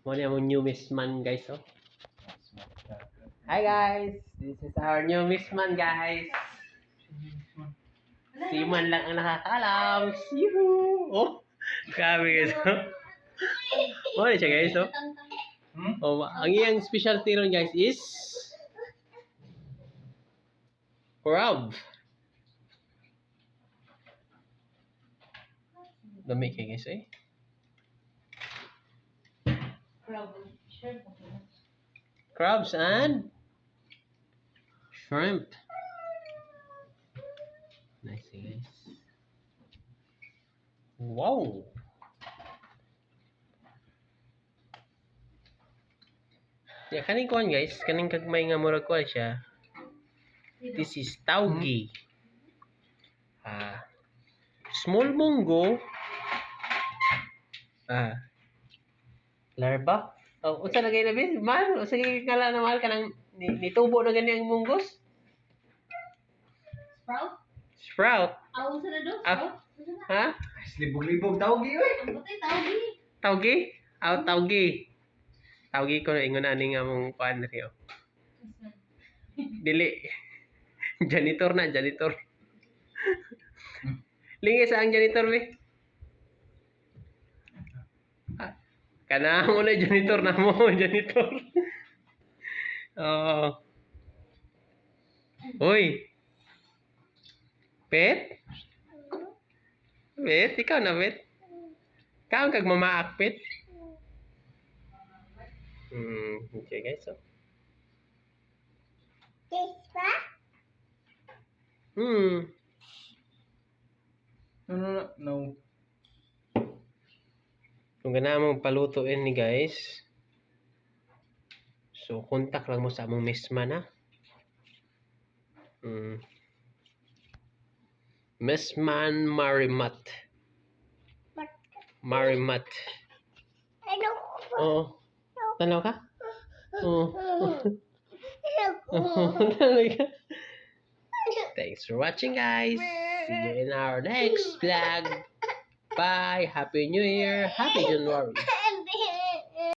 Mao ni among new Miss Man, guys, oh. Hi guys, this is our new Miss Man, guys. Si Man lang ang nakakaalam. Yuhu! Oh, grabe, guys, oh. Mao ni siya, guys, oh. Oh, ang iyang specialty ron, guys, is crab. Dami kay, guys, eh. Crab. Shrimp. Crabs and shrimp. Nice, eh, guys. Wow. Yeah, kaning kuan, guys, kaning kagmay nga murag kuan siya. This is tauge. Ah. Small munggo. Ah. Larva. Oh, unsa na gay na bis? Man, unsa gay ngala na mahal kanang nitubo na gani ang munggos? Sprout? Sprout. Ah, unsa na do? Ah. Sprout? Unsa na? Ha? Libog-libog tawag eh. Ang buti tawgi. Tauge? Aw, tauge. Tauge ko na ingon ani nga mong kuan ri, oh. Dili. Janitor na, janitor. Lingi sa ang janitor, be. Ah, kana mo na janitor na mo, janitor. Oo. Uy. Pet? Pet, ikaw na, Pet. Kaon kag mamaak, Pet? Okay guys, so. No. Kung ganahan mong palutuin ni, guys, so contact lang mo sa among misman ha. Misman Marimat. Marimat. Oo. Tanaw ka? Oo. Tanaw ka? Thanks for watching, guys. See you in our next vlog. Bye. Happy New Year. Happy January.